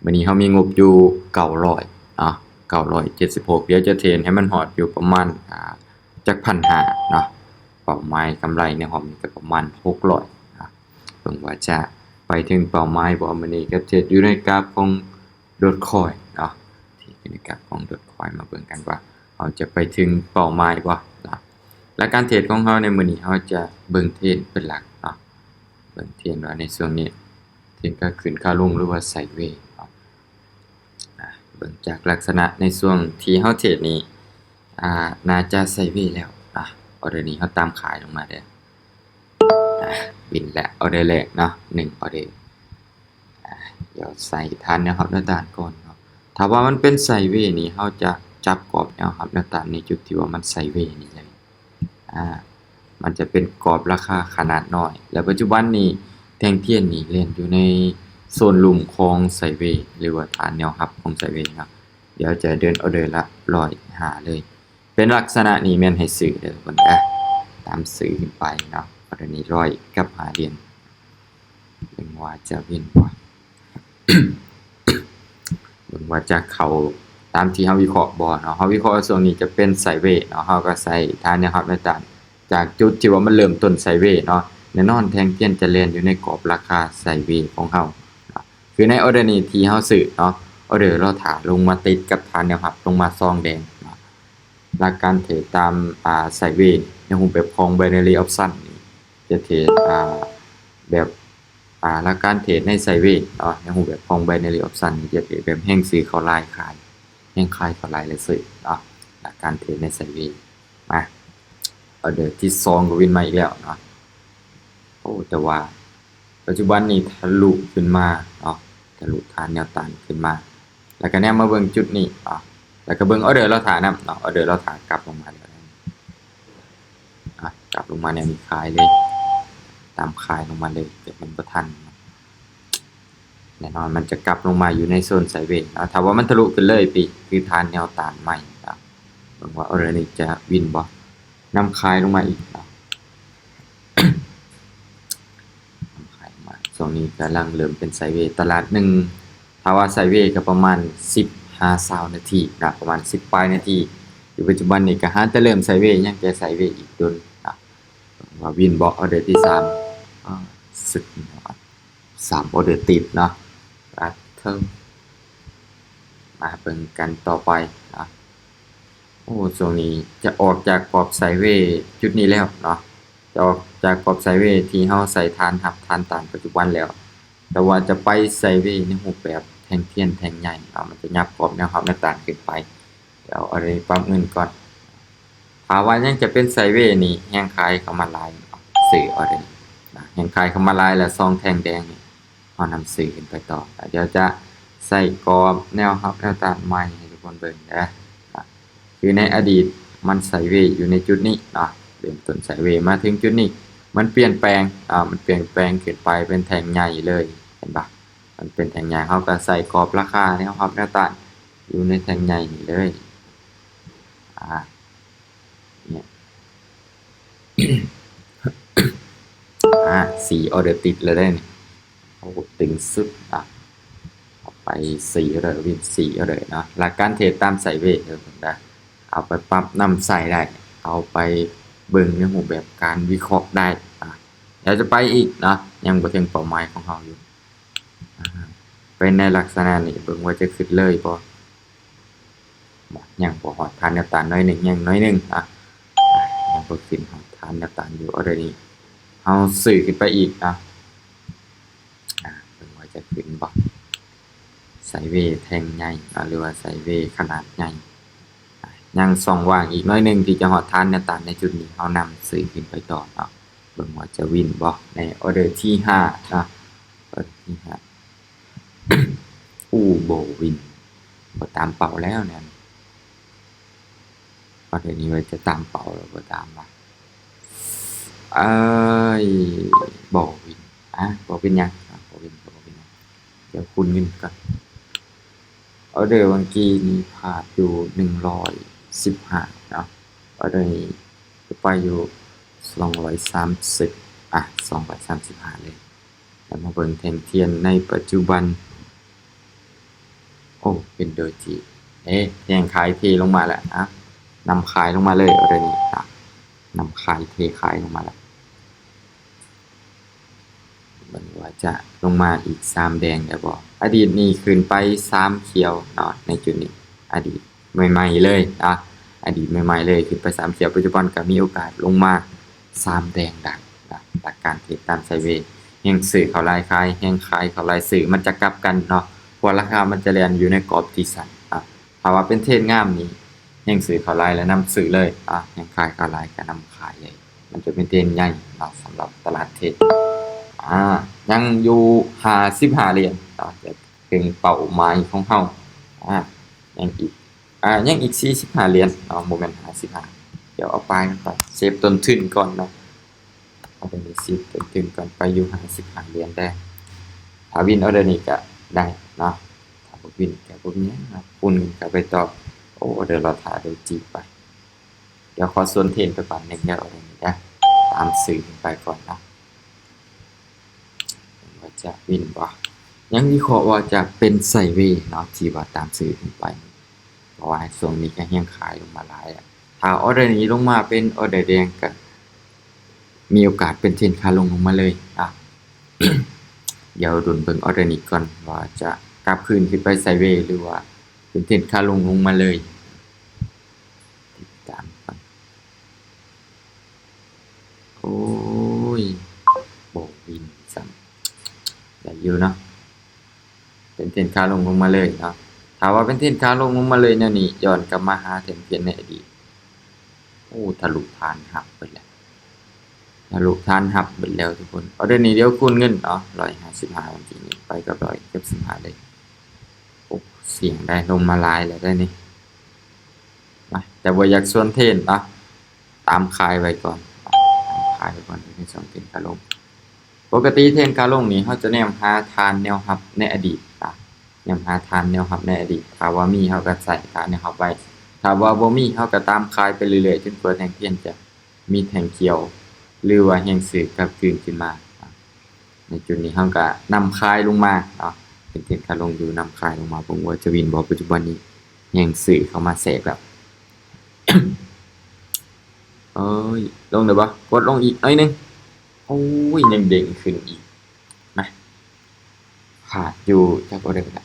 ມື້ນີ້ເຮົາມີງົບຢູ່ເກົ້າຮ້ອຍເນາະ ເກົ້າຮ້ອຍເຈັດສິບຫົກ ດຽວຈະເທຣດໃຫ້ມັນຮອດຢູ່ປະມານ ອ່າ ຈັກພັນຫ້າເນາະ. ເປົ້າໝາຍກຳໄລໃນຮອບນີ້ກໍປະມານຫົກຮ້ອຍເນາະ. ເບິ່ງວ່າຈະໄປເຖິງເປົ້າໝາຍບໍ່ມື້ນີ້ ກໍເທຣດຢູ່ໃນກາບຂອງໂດດຄອຍເນາະ ເທຣດຢູ່ໃນກາບຂອງໂດດຄອຍ ມາເບິ່ງກັນວ່າເຮົາຈະໄປເຖິງເປົ້າໝາຍບໍ່ເນາະ. ແລະ ການເທຣດຂອງເຮົາໃນມື້ນີ້ ເຮົາຈະເບິ່ງເທຣນເປັນຫຼັກເນາະ ເບິ່ງເທຣນວ່າໃນຊ່ວງນີ້ ເທຣນຂາຂຶ້ນຂາລົງ ຫຼືວ່າໄຊເວເນາະ. ອາ ເບິ່ງຈາກລັກສະນະໃນຊ່ວງທີ່ເຮົາເທຣດນີ້ ອາ ໜ້າຈະໄຊເວແລ້ວ. ອາ ອໍເດີນີ້ເຮົາຕາມຂາຍລົງມາເດີ ອາ ວິນແລ້ວ ອໍເດີແລກເນາະ ໜຶ່ງອໍເດີ. ອາ ດຽວໃສ່ທານແນວຮັບແນວຕ້ານກ່ອນເນາະ. ຖ້າວ່າມັນເປັນໄຊເວນີ້ ເຮົາຈະຈັບກອບແນວຮັບແນວຕ້ານໃນຈຸດທີ່ວ່າມັນໄຊເວນີ້ເລີຍ. ອາ ມັນຈະເປັນກອບລາຄາຂະໜາດນ້ອຍ ແລະ ປັດຈຸບັນນີ້ແທ່ງທຽນນີ້ແລ່ນຢູ່ໃນໂຊນລຸ່ມຂອງໄຊເວ ຫຼືວ່າຖານແນວຮັບຂອງໄຊເວເນາະ. ດຽວຈະເດີນອໍເດີລະຮ້ອຍຫ້າເລີຍ. ເປັນລັກສະນະນີ້ແມ່ນໃຫ້ຊື້ເດີເພິ່ນເດີ ຕາມຊື້ຂຶ້ນໄປເນາະ. ອໍເດີນີ້ຮ້ອຍກັບຫ້າຫຼຽນ ເບິ່ງວ່າຈະວິນບໍ່ ເບິ່ງວ່າຈະເຂົ້າຕາມທີ່ເຮົາວິເຄາະບໍ່ເນາະ. ເຮົາວິເຄາະວ່າຊ່ວງນີ້ຈະເປັນໄຊເວເນາະ ເຮົາກໍໃສ່ທານແນວຮັບແນວຕ້ານຈາກຈຸດທີ່ວ່າມັນເລີ່ມຕົ້ນໄຊເວເນາະ. ແນ່ນອນແທ່ງທຽນຈະແລ່ນຢູ່ໃນກອບລາຄາໄຊເວຂອງເຮົາເນາະ. ຄືໃນອໍເດີນີ້ທີ່ເຮົາຊື້ເນາະ ອໍເດີລໍຖ້າລົງມາຕິດກັບຖານແນວຮັບ ລົງມາຊອງແດງເນາະ. ຫຼັກການເທຣດຕາມ ອາ ໄຊເວໃນຮູບແບບຂອງ binary option ນີ້ຈະເທຣດ ອາ ແບບ ອາ ຫຼັກການເທຣດໃນໄຊເວເນາະ ໃນຮູບແບບຂອງ binary option ນີ້ຈະເທຣດແບບແຮງຊື້ເຂົ້າຫຼາຍຂາຍ ແຮງຂາຍເຂົ້າຫຼາຍແລະຊື້ເນາະ. ຫຼັກການເທຣດໃນໄຊເວ ມາ ອໍເດີທີສອງກໍວິນມາອີກແລ້ວເນາະ. ໂອ້ ແຕ່ວ່າປັດຈຸບັນນີ້ທະລຸຂຶ້ນມາເນາະ ທະລຸຖານແນວຕ້ານຂຶ້ນມາ ແລ້ວກໍແນມມາເບິ່ງຈຸດນີ້ເນາະ ແລ້ວກໍເບິ່ງອໍເດີລໍຖ້ານຳເນາະ. ອໍເດີລໍຖ້າກັບລົງມາແລ້ວ ອາ ກັບລົງມາແນວນີ້ຂາຍເລີຍ ຕາມຂາຍລົງມາເລີຍ ແຕ່ມັນບໍ່ທັນເນາະ. ແນ່ນອນມັນຈະກັບລົງມາຢູ່ໃນໂຊນໄຊເວເນາະ. ຖ້າວ່າມັນທະລຸຂຶ້ນເລີຍ ປີ ຄືຖານແນວຕ້ານໃໝ່ເນາະ. ເບິ່ງວ່າອໍເດີນີ້ຈະວິນບໍ່ ນຳຂາຍລົງມາອີກເນາະ ນຳຂາຍລົງມາ. ຊ່ວງນີ້ກຳລັງເລີ່ມເປັນໄຊເວ ຕະຫຼາດໜຶ່ງ ຖ້າວ່າໄຊເວກໍປະມານສິບຫາຊາວນາທີນະ ປະມານສິບປາຍນາທີ. ຢູ່ປັດຈຸບັນນີ້ກໍຫາແຕ່ເລີ່ມໄຊເວ ຍັງແຕ່ໄຊເວອີກດົນນະ. ວ່າວິນບໍ່ ອໍເດີທີສາມ ອາ ສາມອໍເດີຕິດເນາະ. ອາ ເທິງ ມາເບິ່ງກັນຕໍ່ໄປເນາະ. ໂອ້ ຊ່ວງນີ້ຈະອອກຈາກກອບໄຊເວຈຸດນີ້ແລ້ວເນາະ ຈະອອກຈາກກອບໄຊເວທີ່ເຮົາໃສ່ຖານຮັບຖານຕ້ານປັດຈຸບັນແລ້ວ ແຕ່ວ່າຈະໄປໄຊເວໃນຮູບແບບແທ່ງທຽນແທ່ງໃຫຍ່ເນາະ ມັນຈະຫຍັບກອບແນວຮັບແນວຕ້ານຂຶ້ນໄປ. ດຽວເອົາເດປັບເງິນກ່ອນ. ຖ້າວ່າຍັງຈະເປັນໄຊເວນີ້ ແຮງຂາຍເຂົ້າມາຫຼາຍ ຊື້ເອົາເດນະ ແຮງຂາຍເຂົ້າມາຫຼາຍ ແລະ ສອງແທ່ງແດງນີ້ ເຮົານຳຊື້ຂຶ້ນໄປຕໍ່. ດຽວຈະໃສ່ກອບແນວຮັບແນວຕ້ານໃໝ່ໃຫ້ທຸກຄົນເບິ່ງເດີ. ຄືໃນອະດີດມັນໄຊເວຢູ່ໃນຈຸດນີ້ເນາະ ເລີ່ມຕົ້ນໄຊເວມາເຖິງຈຸດນີ້ ມັນປ່ຽນແປງເນາະ ມັນປ່ຽນແປງຂຶ້ນໄປເປັນແທ່ງໃຫຍ່ເລີຍ ເຫັນປະ? ມັນເປັນແທ່ງໃຫຍ່ ເຮົາກໍໃສ່ກອບລາຄາແນວຮັບແນວຕ້ານຢູ່ໃນແທ່ງໃຫຍ່ນີ້ເລີຍ. ອາ ເນຍ ອາ ສີ່ອໍເດີຕິດແລ້ວເດ້ນີ້. ໂອ້ ຕຶງສຸດນະ ເອົາໄປສີ່ອໍເດີ ວິນສີ່ອໍເດີເນາະ. ຫຼັກການເທຣດຕາມໄຊເວເດີເພິ່ນນະ ເອົາໄປປັບນຳໃຊ້ໄດ້ ເອົາໄປເບິ່ງໃນຮູບແບບການວິເຄາະໄດ້. ອາ ດຽວຈະໄປອີກເນາະ ຍັງບໍ່ເຖິງເປົ້າໝາຍຂອງເຮົາຢູ່. ອາ ເປັນໃນລັກສະນະນີ້ ເບິ່ງວ່າຈະຂຶ້ນເລີຍບໍ່? ບໍ່ ຍັງບໍ່ຮອດຖານແນວຕ້ານໜ້ອຍໜຶ່ງ ຍັງໜ້ອຍໜຶ່ງ. ອາ ຍັງບໍ່ຂຶ້ນຮອດຖານແນວຕ້ານຢູ່. ອໍເດີນີ້ເຮົາຊື້ຂຶ້ນໄປອີກເນາະ. ອາ ເບິ່ງວ່າຈະຂຶ້ນບໍ່? ໄຊເວແທ່ງໃຫຍ່ເນາະ ຫຼືວ່າໄຊເວຂະໜາດໃຫຍ່. ອາ ຍັງຊ່ອງວ່າງອີກໜ້ອຍໜຶ່ງທີ່ຈະຮອດຖານແນວຕ້ານໃນຈຸດນີ້ ເຮົານຳຊື້ຂຶ້ນໄປຕໍ່ເນາະ. ເບິ່ງວ່າຈະວິນບໍ່ ໃນອໍເດີທີຫ້າເນາະ. ອໍເດີທີຫ້າ ອູ້ ບໍ່ວິນ ບໍ່ຕາມເປົ້າແລ້ວແນວນີ້. ປະເທດນີ້ວ່າຈະຕາມເປົ້າແລ້ວບໍ່ຕາມວະ. ເອີຍ ບໍ່ວິນ. ອາ ບໍ່ເປັນຫຍັງ ອາ ບໍ່ວິນກໍບໍ່ເປັນຫຍັງ. ດຽວຄູນເງິນກ່ອນ. ອໍເດີຫວ່າງກີ້ນີ້ພາດຢູ່ໜຶ່ງຮ້ອຍສິບຫ້າເນາະ. ອໍເດີນີ້ຈະໄປຢູ່ສອງຮ້ອຍສາມສິບ ອາ ສອງຮ້ອຍສາມສິບຫ້າເລີຍ. ແລ້ວມາເບິ່ງແທ່ງທຽນໃນປັດຈຸບັນ. ໂອ້ ເປັນໂດຈິ ເອ ແຮງຂາຍເທລົງມາແລ້ວ ອ່ະ ນຳຂາຍລົງມາເລີຍ ອໍເດີນີ້ ອ່ະ ນຳຂາຍເທຂາຍລົງມາແລ້ວ. ເບິ່ງວ່າຈະລົງມາອີກສາມແດງໄດ້ບໍ່? ອະດີດນີ້ຂຶ້ນໄປສາມຂຽວເນາະ ໃນຈຸດນີ້ ອະດີດໃໝ່ໆເລີຍເນາະ ອະດີດໃໝ່ໆເລີຍ ຂຶ້ນໄປສາມຂຽວ ປັດຈຸບັນກໍມີໂອກາດລົງມາສາມແດງໄດ້ເນາະ. ຫຼັກການເທຣດຕາມໄຊເວ ແຮງຊື້ເຂົ້າຫຼາຍຂາຍ ແຮງຂາຍເຂົ້າຫຼາຍຊື້ ມັນຈະກັບກັນເນາະ ເພາະວ່າລາຄາມັນຈະແລ່ນຢູ່ໃນກອບທີ່ສັ້ນເນາະ. ຖ້າວ່າເປັນເທຣດງາມນີ້ ແຮງຊື້ເຂົ້າຫຼາຍແລ້ວນຳຊື້ເລີຍ ອາ ແຮງຂາຍເຂົ້າຫຼາຍກໍນຳຂາຍເລີຍ ມັນຈະເປັນເທຣນໃຫຍ່ເນາະ ສຳລັບຕະຫຼາດເທຣດ. ອາ ຍັງຢູ່ຫ້າສິບຫ້າຫຼຽນເນາະ ຈະເຖິງເປົ້າໝາຍຂອງເຮົາ. ອາ ຍັງອີກ ອາ ຍັງອີກສີ່ສິບຫ້າຫຼຽນເນາະ ບໍ່ແມ່ນຫ້າສິບຫ້າ. ດຽວເອົາປາຍມັນໄປ ເຊບຕົ້ນທຶນກ່ອນເນາະ. ເອົາໄປເຊບຕົ້ນທຶນກ່ອນ ໄປຢູ່ຫ້າສິບຫ້າຫຼຽນໄດ້. ຖ້າວິນອໍເດີນີ້ກໍໄດ້ເນາະ ຖ້າບໍ່ວິນກໍບໍ່ມີຫຍັງເນາະ ຄູນເງິນກັບໄປຕໍ່. ໂອ້ ອໍເດີລໍຖ້າໂດຈິໄປ. ດຽວຂໍສວນເທຣນໄປບາດໜຶ່ງເດີ ອໍເດີນີ້ເດີ ຕາມຊື້ຂຶ້ນໄປກ່ອນເນາະ ວ່າຈະວິນບໍ່. ຍັງວິເຄາະວ່າຈະເປັນໄຊເວເນາະ ທີ່ວ່າຕາມຊື້ຂຶ້ນໄປ ເພາະວ່າຊ່ວງນີ້ກໍແຮງຂາຍລົງມາຫຼາຍ. ຖ້າອໍເດີນີ້ລົງມາເປັນອໍເດີແດງ ກໍມີໂອກາດເປັນເທຣນຂາລົງລົງມາເລີຍ. ອ່ະ ດຽວລຸ້ນເບິ່ງອໍເດີນີ້ກ່ອນ ວ່າຈະກັບຄືນຂຶ້ນໄປໄຊເວ ຫຼືວ່າເປັນເທຣນຂາລົງລົງມາເລີຍ. ຕິດຕາມກ່ອນ. ໂອ້ຍ ບໍ່ວິນຊ້ຳ ໄດ້ຢູ່ເນາະ ເປັນເທຣນຂາລົງລົງມາເລີຍເນາະ. ຖ້າວ່າເປັນເທຣນຂາລົງລົງມາເລີຍແນວນີ້ ຍ້ອນກັບມາຫາແທ່ງພຽນໃນອະດີດ ໂອ້ ທະລຸຖານຮັບໄປແລ້ວ ທະລຸຖານຮັບໄປແລ້ວທຸກຄົນ. ອໍເດີນີ້ດຽວຄູນເງິນເນາະ ຮ້ອຍຫ້າສິບຫ້າ ວັນທີນີ້ໄປກັບຮ້ອຍເຈັດສິບຫ້າເລີຍ. ໂອ້ ສ່ຽງໄດ໋ ລົງມາຫຼາຍແລ້ວໄດ໋ນີ້ ນະ ແຕ່ບໍ່ຢາກຊວນເທຣນເນາະ ຕາມຂາຍໄວ້ກ່ອນ ຕາມຂາຍໄວ້ກ່ອນ ໃນຊ່ວງເທຣນຂາລົງ. ປົກກະຕິເທຣນຂາລົງນີ້ ເຮົາຈະແນມຫາຖານແນວຮັບໃນອະດີດນະ ແນມຫາຖານແນວຮັບໃນອະດີດ ຖ້າວ່າມີເຮົາກໍໃຊ້ຖານແນວຮັບໄວ້ ຖ້າວ່າບໍ່ມີເຮົາກໍຕາມຂາຍໄປເລື້ອຍໆ ຈົນກວ່າແທ່ງພຽນຈະມີແທ່ງຂຽວ ຫຼືວ່າແຮງຊື້ກັບຄືນຂຶ້ນມາ. ໃນຈຸດນີ້ເຮົາກໍນຳຂາຍລົງມາເນາະ ເປັນເທຣນຂາລົງຢູ່ ນຳຂາຍລົງມາ ເບິ່ງວ່າຈະວິນບໍ່. ປັດຈຸບັນນີ້ແຮງຊື້ເຂົ້າມາແຊກແລ້ວ ໂອ້ຍ ລົງໄດ້ບໍ່? ກົດລົງອີກໜ້ອຍໜຶ່ງ. ໂອ້ຍ ຍັງເດ້ງຂຶ້ນອີກ ມາ ພາດຢູ່ຈັກອໍເດີລະ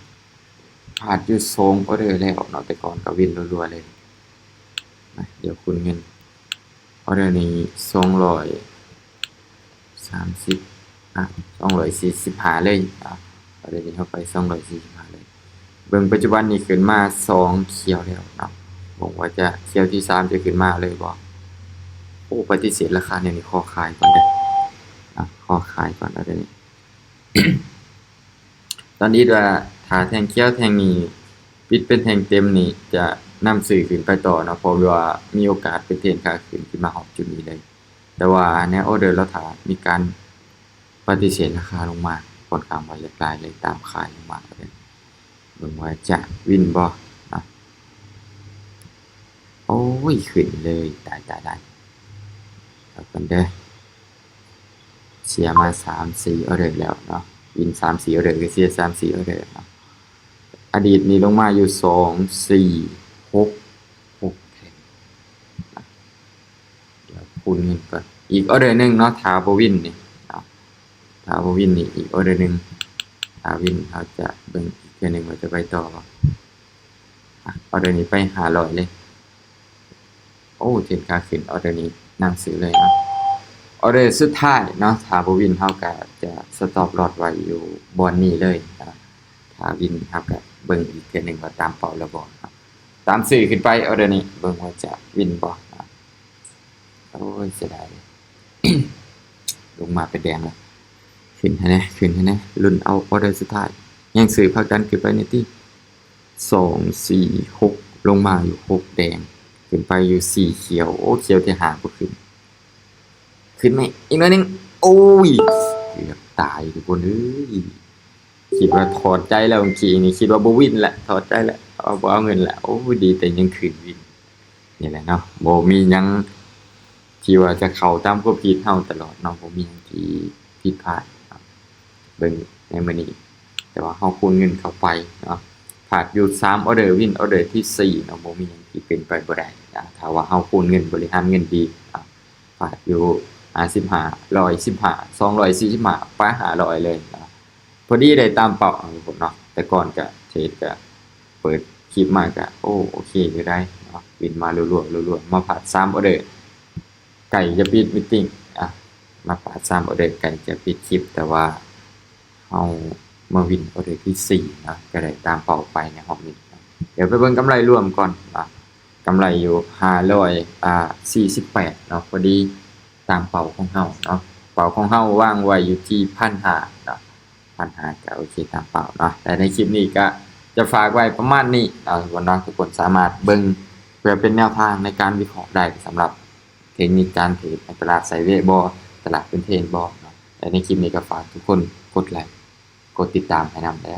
ພາດຢູ່ສອງອໍເດີແລ້ວເນາະ ແຕ່ກ່ອນກໍວິນລັວໆເລີຍ. ມາ ດຽວຄູນເງິນ ອໍເດີນີ້ສອງຮ້ອຍສາມສິບ ອ່ະ ສອງຮ້ອຍສີ່ສິບຫ້າເລີຍ ອ່ະ ອໍເດີນີ້ເຮົາໄປສອງຮ້ອຍສີ່ສິບຫ້າເລີຍ. ເບິ່ງປັດຈຸບັນນີ້ຂຶ້ນມາສອງຂຽວແລ້ວເນາະ ຫວັງວ່າຈະຂຽວທີສາມຈະຂຶ້ນມາເລີຍບໍ່? ໂອ້ ປະຕິເສດລາຄາແນວນີ້ຂໍຂາຍກ່ອນເດີ ອ່ະ ຂໍຂາຍກ່ອນ ອໍເດີນີ້ ຕອນນີ້ວ່າຖ້າແທ່ງຂຽວແທ່ງນີ້ປິດເປັນແທ່ງເຕັມນີ້ ຈະນຳຊື້ຂຶ້ນໄປຕໍ່ເນາະ ເພາະວ່າມີໂອກາດເປັນເທຣນຂາຂຶ້ນຂຶ້ນມາຮອດຈຸດນີ້ເລີຍ. ແຕ່ວ່າໃນອໍເດີລາຄາມີການປະຕິເສດລາຄາລົງມາ ຂ້ອນຂ້າງວ່າຢາກໄດ້ເລີຍ ຕາມຂາຍລົງມາເລີຍ. ເບິ່ງວ່າຈະວິນບໍ່ເນາະ. ໂອ້ຍ ຂຶ້ນເລີຍ ຕາຍໆໆ ເອົາກ່ອນເດີ. ເສຍມາສາມສີ່ອໍເດີແລ້ວເນາະ ວິນສາມສີ່ອໍເດີ ກໍເສຍສາມສີ່ອໍເດີເນາະ. ອະດີດນີ້ລົງມາຢູ່ສອງ ສີ່ ຫົກ ຫົກແທ່ງ. ດຽວຄູນເງິນກ່ອນ ອີກອໍເດີໜຶ່ງເນາະ ຖ້າບໍ່ວິນນີ້ເນາະ ຖ້າບໍ່ວິນນີ້ອີກອໍເດີໜຶ່ງ ຖ້າວິນເຮົາຈະເບິ່ງອີກເທື່ອໜຶ່ງວ່າຈະໄປຕໍ່ບໍ່. ອ່ະ ອໍເດີນີ້ໄປຫ້າຮ້ອຍເລີຍ. ໂອ້ ເທຣນຂາຂຶ້ນ ອໍເດີນີ້ນຳຊື້ເລີຍເນາະ. ອໍເດີສຸດທ້າຍເນາະ ຖ້າບໍ່ວິນເຮົາກໍຈະສະຕັອບລອດໄວ້ຢູ່ບ່ອນນີ້ເລີຍເນາະ. ຖ້າວິນເຮົາກໍເບິ່ງອີກເທື່ອໜຶ່ງວ່າຕາມເປົ້າແລ້ວບໍ່ເນາະ. ຕາມຊື້ຂຶ້ນໄປ ອໍເດີນີ້ ເບິ່ງວ່າຈະວິນບໍ່ເນາະ. ໂອ້ຍ ເສຍດາຍເດ້ ລົງມາເປັນແດງແລ້ວ. ຂຶ້ນຫັ້ນແຫຼະ ຂຶ້ນຫັ້ນແຫຼະ ລຸ້ນເອົາອໍເດີສຸດທ້າຍ ແຮງຊື້ຜັກດັນຂຶ້ນໄປແດ່ຕິ. ສອງ ສີ່ ຫົກ ລົງມາຢູ່ຫົກແດງ ຂຶ້ນໄປຢູ່ສີ່ຂຽວ. ໂອ້ ຂຽວທີຫ້າບໍ່ຂຶ້ນ ຂຶ້ນໄໝ ອີກໜ້ອຍໜຶ່ງ. ໂອ້ຍ ເກືອບຕາຍທຸກຄົນເອີຍ. ຄິດວ່າຖອດໃຈແລ້ວ ເມື່ອກີ້ນີ້ຄິດວ່າບໍ່ວິນແຫຼະ ຖອດໃຈແລ້ວ ເອົາ ບໍ່ເອົາເງິນແລ້ວ. ໂອ້ຍ ດີແຕ່ຍັງຂຶ້ນວິນ ນີ້ແຫຼະເນາະ ບໍ່ມີຫຍັງທີ່ວ່າຈະເຂົ້າຕາມຄວາມຄິດເຮົາຕະຫຼອດເນາະ ບໍ່ມີຫຍັງທີ່ຜິດພາດເນາະ. ເບິ່ງໃນມື້ນີ້ ແຕ່ວ່າເຮົາຄູນເງິນເຂົ້າໄປເນາະ ພາດຢູ່ສາມອອເດີ ວິນອອເດີທີສີ່ເນາະ ບໍ່ມີຫຍັງທີ່ເປັນໄປບໍ່ໄດ້ນະ ຖ້າວ່າເຮົາຄູນເງິນ ບໍລິຫານເງິນດີເນາະ ພາດຢູ່ຫ້າສິບຫ້າ ຮ້ອຍສິບຫ້າ ສອງຮ້ອຍສີ່ສິບຫ້າ ໄປຫ້າຮ້ອຍເລີຍເນາະ ພໍດີໄດ້ຕາມເປົ້າເນາະ ແຕ່ກ່ອນກະເທຣດກະເປີດຄລິບມາກະ ໂອ້ ໂອເຄຢູ່ໄດ໋ເນາະ ວິນມາລັວໆ ລັວໆ ມາພາດສາມອອເດີ ໃກ້ຈະປິດມີດຕິ້ງ ອ່ະ ມາພາດສາມອອເດີ ໃກ້ຈະປິດຄລິບ ແຕ່ວ່າເຮົາມາວິນອອເດີທີສີ່ເນາະ ກະໄດ້ຕາມເປົ້າໄປໃນຮອບນີ້ເນາະ ດຽວໄປເບິ່ງກຳໄລລວມກ່ອນເນາະ ກຳໄລຢູ່ຫ້າຮ້ອຍ ອ່າ ສີ່ສິບແປດເນາະ ພໍດີຕາມເປົ້າຂອງເຮົາເນາະ ເປົ້າຂອງເຮົາວາງໄວ້ຢູ່ທີ່ພັນຫ້າເນາະ ພັນຫ້າ ກະໂອເຄຕາມເປົ້າເນາະ ແລະໃນຄລິບນີ້ກະຈະຝາກໄວ້ປະມານນີ້ເນາະ ທຸກຄົນເນາະ ທຸກຄົນສາມາດເບິ່ງເພື່ອເປັນແນວທາງໃນການວິເຄາະໄດ້ ສຳລັບເທັກນິກການເທຣດໃນຕະຫຼາດໄຊເວບໍ ຕະຫຼາດເປັນເທຣນບໍເນາະ ແລະໃນຄລິບນີ້ກະຝາກທຸກຄົນກົດໄລ ກົດຕິດຕາມໃຫ້ນຳເດີ.